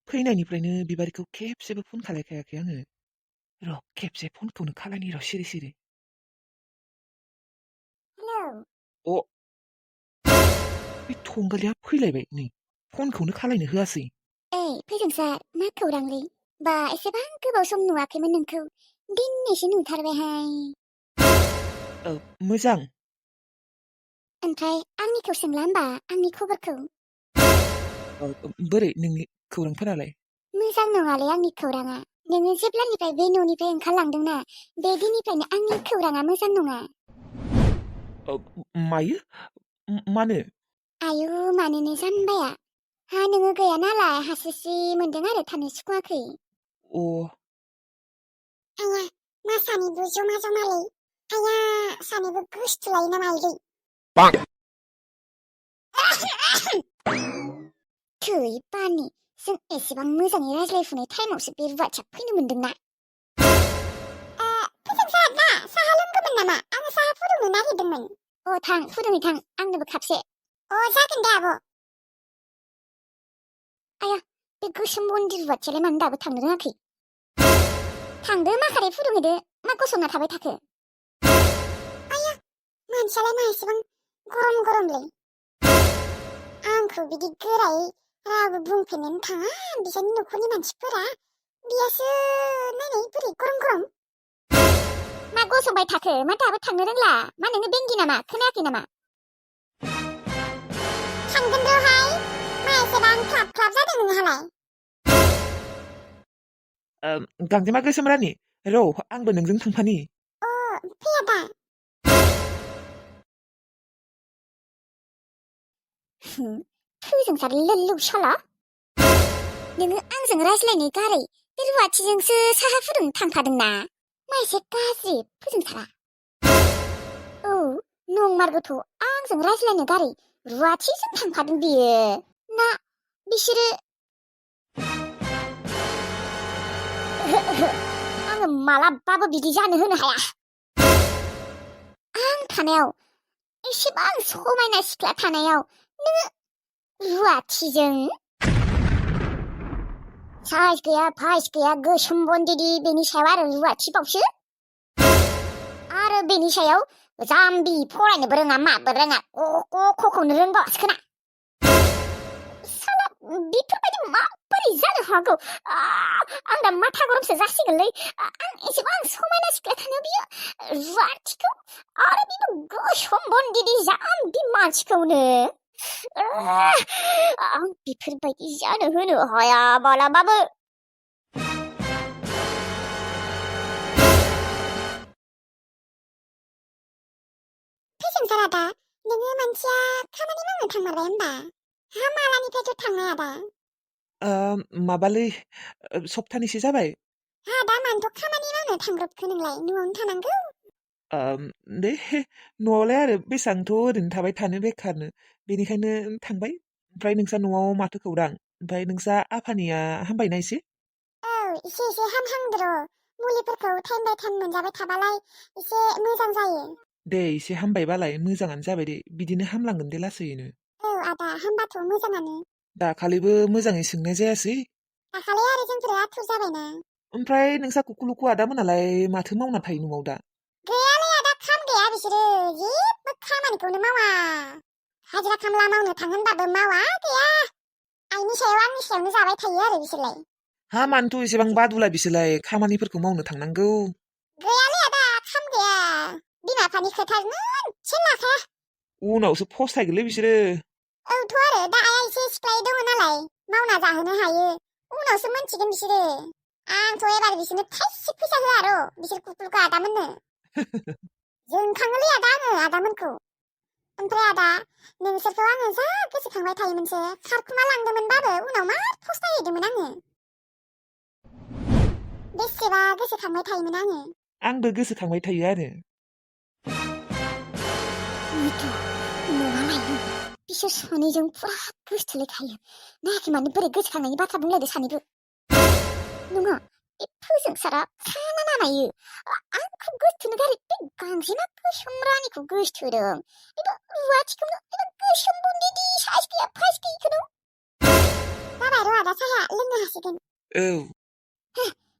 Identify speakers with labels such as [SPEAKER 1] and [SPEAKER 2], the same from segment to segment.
[SPEAKER 1] फैनायनिफ्रायनो बिबारिखौ खेबसेबो phone खालायखायाखै आङो। र' खेबसे फनखौनो खालायनि र' सिरि सिरि।
[SPEAKER 2] हेलौ
[SPEAKER 1] अ बे थंगालिया फैलायबाय नै फनखौनो खालायनो होआसै।
[SPEAKER 2] ओइ फोजोंसार मा खौरांलै बा एसेबां गोबाव सम नुवाखैमोन नोंखौ दिनैसो नुथारबायहाय।
[SPEAKER 1] मोजां।
[SPEAKER 2] ओमफ्राय आंनिखौ सोंला होमबा आंनि खबरखौ?
[SPEAKER 1] बोरै नोंनि खौरांफोरालाय?
[SPEAKER 2] मोजां नङालै आंनि खौराङा। नोङो जेब्लानिफ्राय बे न'निफ्राय ओंखारलांदोंना बे दिननिफ्रायनो आंनि खौराङा मोजां नङा।
[SPEAKER 1] मायो? मानो?
[SPEAKER 2] आयु मानोनो जाम्बाया। हा नोङो गैया नालाय हास्रिस्रि मोनदों आरो थानो सुखुवाखै।
[SPEAKER 1] अ
[SPEAKER 2] आया मा सानैबो जमा जमालै। आया सानैबो गोसथोलायो ना मायोलै। थै पानि जों एसेबां मोजाङै रायज्लायफुनाय टाइमावसो बे रुवाथिया फैनो मोन्दोंना। फोजोंसार ना साहा लोंगौमोन नामा? आङो साहा फुदुंनो नागिरदोंमोन। अ थां फुदुंहै थां आंनोबो खापसे। अ जागोन दे आब'। आया बे गोसोम बन्दी रुवाथियालाय मानो दाबो थांनो रोङाखै? थांदो माखारे फुदुंहैदो मा गसंना थाबाय थाखो? आया मानसियालाय मा एसेबां गरम गरमलै। आंखौ बिदि गोरायै रावबो बुंफेरनोनो थाङा बिसोरनि न'खरनि मानसिफोरा। बियासो नायनाय बोरै गरम गरम। मा गसंबाय थाखो? मा दाबो थांनो रोंला? मा नोङो बेंगि नामा? खोनायाखै नामा? थांगोन र'हाय मा एसेबां ख्लाब ख्लाब जादों नोंहालाय?
[SPEAKER 1] गांजेमा गोसोम रानि र' आंबो नोंजों थांफानि।
[SPEAKER 2] फैया दा? फोजोंसार लोल्लौ साला। नोङो आंजों रायज्लायनाय गारै बे रुवाथिजोंसो साहा फुदुंनो थांफादोंना? मा एसे गाज्रि फोजोंसारा। औ नंमारगौथ' आंजों रायज्लायनो गारै रुवाथिजों थांफादों बियो। ना बिसोरो आङो मालाबाबो बिदि जानो होनो हाया। आं थानायाव एसेबां समायना सिख्ला थानायाव नोङो रुवाथिजों साइस गैया फाइस गैया गोसोम बन्दिदि बेनि सायाव आरो रुवाथिबावसो। आरो बेनि सायाव जाम्बि फरायनोबो रोङा माबो रोङा ख'खौनो रोंबावासो खोना। साला बेफोरबायदि माबोरै जानो हागौ? आं दा माथा गरमसो जासिगोनलै। आं एसेबां समायना सिख्ला थानायाव बियो रुवाथिखौ आरो बेबो गोसोम बन्दिदि जाम्बि मानसिखौनो। आं बेफोरबायदि जानो होनो हाया मालाबाबो। फोजोंसार आदा नोङो मानसिया खामानि मावनो थांमारबाय होमबा? हा मालानिफ्रायथ' थांनाय आदा?
[SPEAKER 1] माबालै सप्तानैसो जाबाय।
[SPEAKER 2] हा दा मानोथ' खामानि मावनो थांब्रबखो नोंलाय? न'आवनो थानांगौ।
[SPEAKER 1] दे न'आवलाय आरो बेसेबांथ' ओरैनो थाबाय थानो बेखारनो बेनिखायनो थांबाय। ओमफ्राय नोंसा न'आव माथो खौरां? ओमफ्राय नोंसा आफानिया हामबायना एसे?
[SPEAKER 2] औ एसे हामहांदो र'। मुलिफोरखौ टाइम बाय टाइम मोनजाबाय थाबालाय एसे मोजां जायो।
[SPEAKER 1] दे एसे हामबायबालाय मोजाङानो जाबाय दे बिदिनो हामलांगोन दे लासैनो।
[SPEAKER 2] औ आदा हामबाथ' मोजाङानो।
[SPEAKER 1] दाखालिबो मोजाङै सोंनाय जायासै।
[SPEAKER 2] दाखालि आरो जोंफोर आथुर जाबायना।
[SPEAKER 1] ओमफ्राय नोंसा कुकुलुकु आदामोनालाय माथो मावना थायो न'आव दा?
[SPEAKER 2] गैयालै आदा खाम गैया बिसोरो जेबो खामानिखौनो मावा। हाजिरा खामला मावनो थांगोनबाबो मावा गैया। आइनि सायाव आंनि सायावनो जाबाय थायो आरो बिसोरलाय।
[SPEAKER 1] हा मानोथ' एसेबां बादुला बिसोरलाय खामानिफोरखौ मावनो थांनांगौ।
[SPEAKER 2] गैयालै आदा खाम गैया। बिमा बिफानि खोथानो मोनसे लाखाया।
[SPEAKER 1] उनावसो फस्थायगोनलै बिसोरो।
[SPEAKER 2] औथ' आरो दा आइया एसे सिख्लायै दङ नालाय मावना जाहोनो हायो। उनावसो मोनथिगोन बिसोरो। आंथ' एबार बिसोरनो थाइसे फैसा होआ र' बिसोर कुकुलुकु आदामोननो। जोंखाङोलै आदा आङो आदामोनखौ। ओमफ्राय आदा नोंसोरखौ आङो जा गोसोखांबाय थायोमोनसो खारखुमा लांदोंमोनबाबो उनाव मार फस्थायहैदोंमोन आङो। बेसेबा गोसोखांबाय थायोमोन आङो।
[SPEAKER 1] आंबो गोसोखांबाय थायो आरो।
[SPEAKER 2] बिसोर सानैजों फुरा गोसोथोलायखायो। नायाखै मानो बोरै गोसोखांनायनि बाथ्रा बुंलायदो सानैबो। नङा बे फोजोंसारा साना नामायो? आंखौ गोसोथोनो गारै बे गांजेमा गोसोम रानिखौ गोसोथोदों। एबा रुवाथिखौनो एबा गोसोम बन्दिदि साइस गैया फाइस गैयिखौनो। जाबाय र' आदा साहाया लोंनो हासिगोन
[SPEAKER 1] औ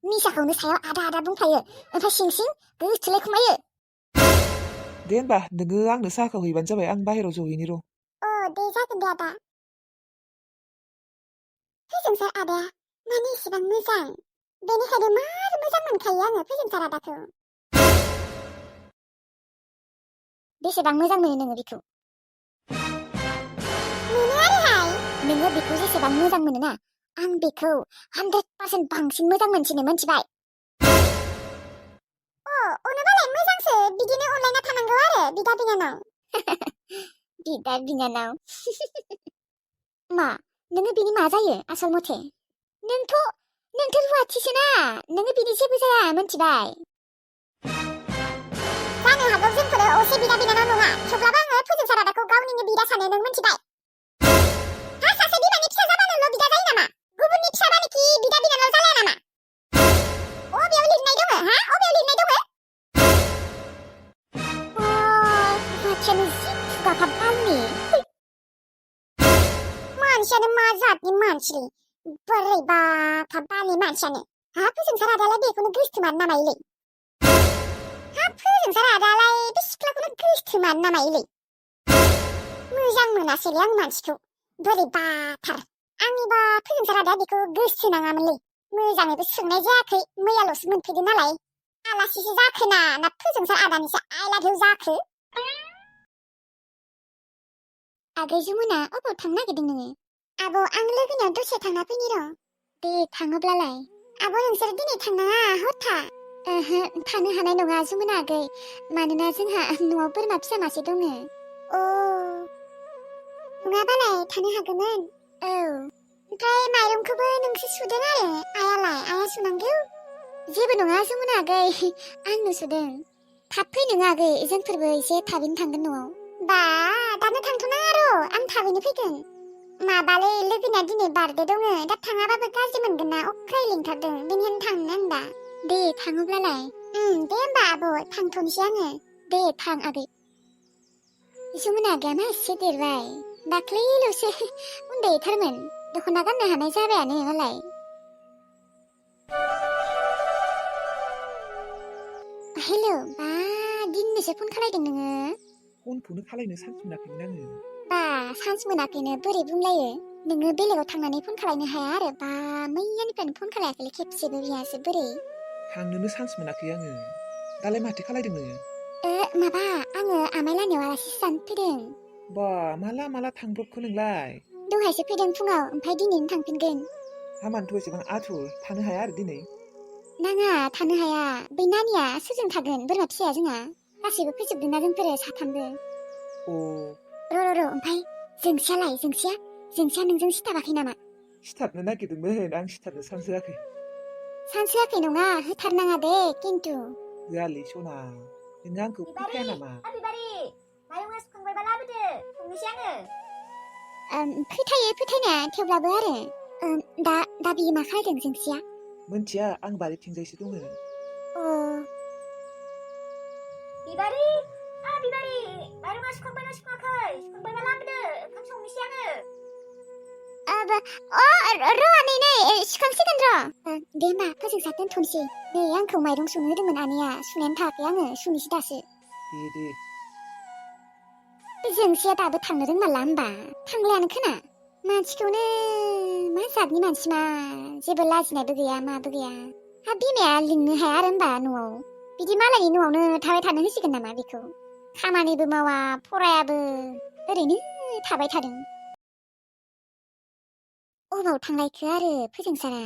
[SPEAKER 2] निसाखौनो सायाव आदा आदा बुंफायो ओमफ्राय सिं सिं गोसोलायखुमायो
[SPEAKER 1] दे होनबा नोङो आंनो साहाखौ हैबानो जाबाय आं बाहेराव जहैनि र'
[SPEAKER 2] दे जागोन दे आदा फोजोंसार आदाया माने इसेबां मोजां बेनिखायनो मार मोजां मोनखायो आङो फोजोंसार आदाखौ बेसेबां मोजां मोनो नोङो बेखौ मोनो आरोहाय नोङो बेखौ जेसेबां मोजां मोनोना आं बेखौ 100% बांसिन मोजां मोनसिनो मोनथिबाय अनोबालाय मोजांसो बिदिनो अनलायना थानांगौ आरो बिदा बिनानाव बिदा बिनानाव मा नोङो बिनि मा जायो आसल मथे नोंथ' रुवाथिसोना नोङो बिनि जेबो जाया मोनथिबाय जानो हागौ जोंफोरो असे बिदा बिनानाव नङा थेवब्लाबो आङो फोजोंसार आदाखौ गावनिनो बिदा सानो नों मोनथिबाय हा सासे बिमानि फिसा जाबानोल' बिदा जायो नामा गुबुननि फिसाबानोखि बिदा बिनानाव जालाया नामा अबेयाव लिरनाय दङ हा अबेयाव लिरनाय दङ रुवाथियानो जि खुगाखा बालनि मानसियानो मा जातनि मानसि बोरैबाखा बालनि मानसियानो हा फोजोंसार आदालाय बेखौनो गोसथोमानो नामायोलै हा फोजोंसार आदालाय बे सिख्लाखौनो गोसथोमानो नामायोलै मोजां मोनासैलै आं मानसिखौ बोरैबाथार आंनिबा फोजोंसार आदाया बेखौ गोसथोनाङामोनलै मोजाङैबो सोंनाय जायाखै मैयाल'सो मोनफैदों नालाय आलासिसो जाखोना ना फोजोंसार आदानिसो आइ लाभ इउ जाखो आगै जुमुना अबाव थांनो नागिरदों नोङो आब' आं लोगोनियाव दसे थांना फैनि र' दे थाङोब्लालाय आब' नोंसोर दिनै थांनाङा हर था ओहो थानो हानाय नङा जुमुना आगै मानोना जोंहा न'आव बोरमा फिसा मासे दङ नङाबालाय थानो हागौमोन औ ओमफ्राय माइरंखौबो नोंसो सुदों आरो आइया सुनांगौ जेबो नङा जुमुना आगै आंनो सुदों थाब फै नोङो आगै जोंफोरबो एसे थाबैनो थांगोन न'आव बा दानो थांथ'नाङा र' आं थाबैनो फैगोन माबालै लोगोनिया दिनै बार्थडे दङ दा थाङाबाबो गाज्रि मोनगोन ना अख्राय लिंथारदों बेनिखायनो थांनो आं दा दे थाङोब्लालाय दे होमबा आब' थांथ'नोसै आङो दे थां आगै जुमुना आगैया मा एसे देरबाय दाख्लैल'सो उन्दैथारमोन दख'ना गाननो हानाय जाबायानो मालाय हेल' बा दिनैसो फन खालायदों नोङो
[SPEAKER 1] फनखौनो खालायनो सान्स मोनाखैमोन आङो
[SPEAKER 2] बा सान्स मोनाखैनो बोरै बुंलायो नोङो बेलेगाव थांनानै फन खालायनो हाया आरो बा मैयानिफ्रायनो फन खालायाखैलै खेबसेबो बिहासो बोरै
[SPEAKER 1] थांनोनो सान्स मोनाखै आङो दालाय माथो खालायदों नोङो
[SPEAKER 2] माबा आङो आमाइलानियाव आलासि जानो फैदों
[SPEAKER 1] बा माला थांब्रबखो नोंलाय
[SPEAKER 2] दहायसो फैदों फुङाव ओमफ्राय दिनैनो थांफिनगोन
[SPEAKER 1] हामानोथ' एसेबां आथुर थानो हाया आरो दिनै
[SPEAKER 2] नाङा थानो हाया बै नानिया सोरजों थागोन बोरमा फिसाया जोंहा गासैबो फैजोबदोंना जोंफोरो साथामबो र' ओमफ्राय जोंसिया नोंजों सिथाबाखै नामा
[SPEAKER 1] सिथाबनो नागिरदोंमोन आं सिथाबनो सान्स होआखै
[SPEAKER 2] सानसेयाखै नङा होथारनाङा दे खिन्थु
[SPEAKER 1] होआलै सना नोङो आंखौ फोथाया नामा
[SPEAKER 2] माइरंआ सुखांबायबा लाबोदो संनोसै आङो फोथायनाया थेवब्लाबो आरो दा बियो मा खालायदों जोंसिया
[SPEAKER 1] मोनथिया आं बारिथिंजायसो दङ
[SPEAKER 2] बिबारि माइरंआ सुखांबायना सुखाङाखै सुखांबायबा लाबोदो ओंखाम संनोसै आङो नै सुखांसिगोन र' दे होमबा फोजोंसा दोनथ'नोसै नै आंखौ माइरं सुनो होदोंमोन आनैया सुनायानो थायाखै आङो सुनोसै दासो
[SPEAKER 1] दे
[SPEAKER 2] जोंसिया दाबो थांनो रोंमारला होमबा थांलायानो खोना मानसिखौनो मा जातनि मानसि मा जेबो लाजिनायबो गैया माबो गैया हा बिमाया लिंनो हाया आरो होमबा न'आव बिदि मालायनि न'आवनो थाबाय थानो होसिगोन नामा बेखौ खामानिबो मावा फरायाबो ओरैनो थाबाय थादों अबाव थांलायखो आरो फोजोंसारा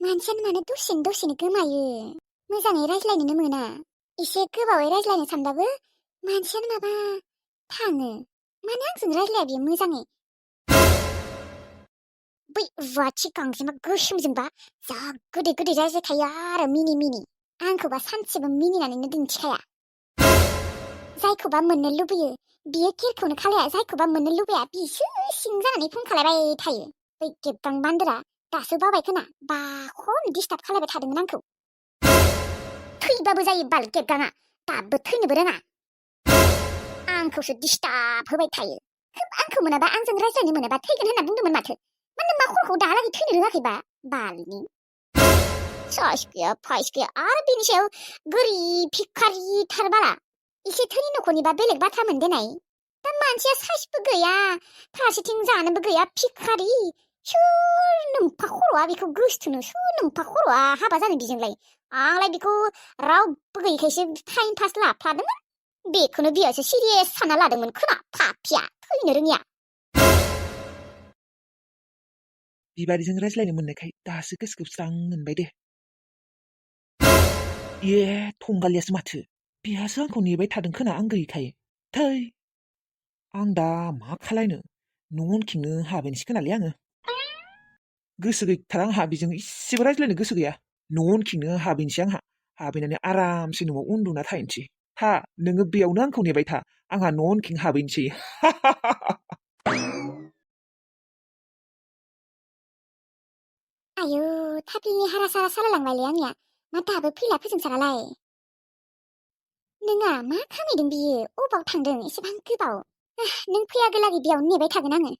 [SPEAKER 2] मानसियानो मानो दसेनो गोमायो मोजाङै रायज्लायनोनो मोना एसे गोबावै रायज्लायनो सानबाबो मानसियानो माबा थाङो मानो आंजों रायज्लाया बियो मोजाङै बै रुवाथि गांजेमा गोसोमजोंबा जा गोदै रायज्लायखायो आरो मिनि आंखौबा सानसेबो मिनिनानैनो दिन्थिखाया जायखौबा मोननो लुबैयो बियो केरखौनो खालाया जायखौबा मोननो लुबैया बिसो सिं जानानै फन खालायबाय थायो बै गेबगां बान्दोरा दासो बाबाय खोना बा खम डिस्टार्ब खालायबाय थादोंमोन आंखौ थैबाबो जायो बाल गेबगाङा दाबो थैनोबो रोङा आंखौसो डिस्टार्ब होबाय थायो आंखौ मोनाबा आंजों रायज्लायनो मोनाबा थैगोन होनना बुंदोंमोन माथो मानो मा खर'खौ दालागै थैनो रोङाखैबा बालनि साइस गैया फाइस गैया आरो बेनि सायाव गोरिब भिखारिथार बारा एसे धोनि नखरनिबा बेलेग बाथ्रा मोनदेनाय दा मानसिया साइसबो गैया फारसेथिं जानोबो गैया भिखारि सोर नोमफा खर'आ बेखौ गोसथोनो सोर नोमफा खर'आ हाबा जानो बिजोंलाय आंलाय बेखौ रावबो गैयैखायसो टाइम पास लाफ्लादोंमोन बेखौनो बियासो सिरियास सानना लादोंमोन खोमा पापिया थैनो रोङिया
[SPEAKER 1] बिबादिजों रायज्लायनो मोननायखाय दासो गोसोखौ स्रां मोनबाय दे ए थंगालियासो माथो बेहासो आंखौ नेबाय थादों खोना आं गैयैखाय थै आं दा मा खालायनो न' उनखिंनो हाबैनोसै खोनालै आङो गोसो गैथारा आंहा बेजों इसेबो रायज्लायनो गोसो गैया न' उनखिंनो हाबैनोसै आंहा हाबैनानै आरामसे न'आव उन्दुना थाहैनोसै था नोङो बेयावनो आंखौ नेबाय था आंहा न' उनखिं हाबैनोसै
[SPEAKER 2] आयु थाफ्लिनि हारा सारा सालायलांबायलै आंनिया मा दाबो फैला फोजोंसारालाय नोंहा मा खामायदों बियो अबाव थांदों एसेबां गोबाव नों फैयागोलागै बेयावनो नेबाय थागोन आङो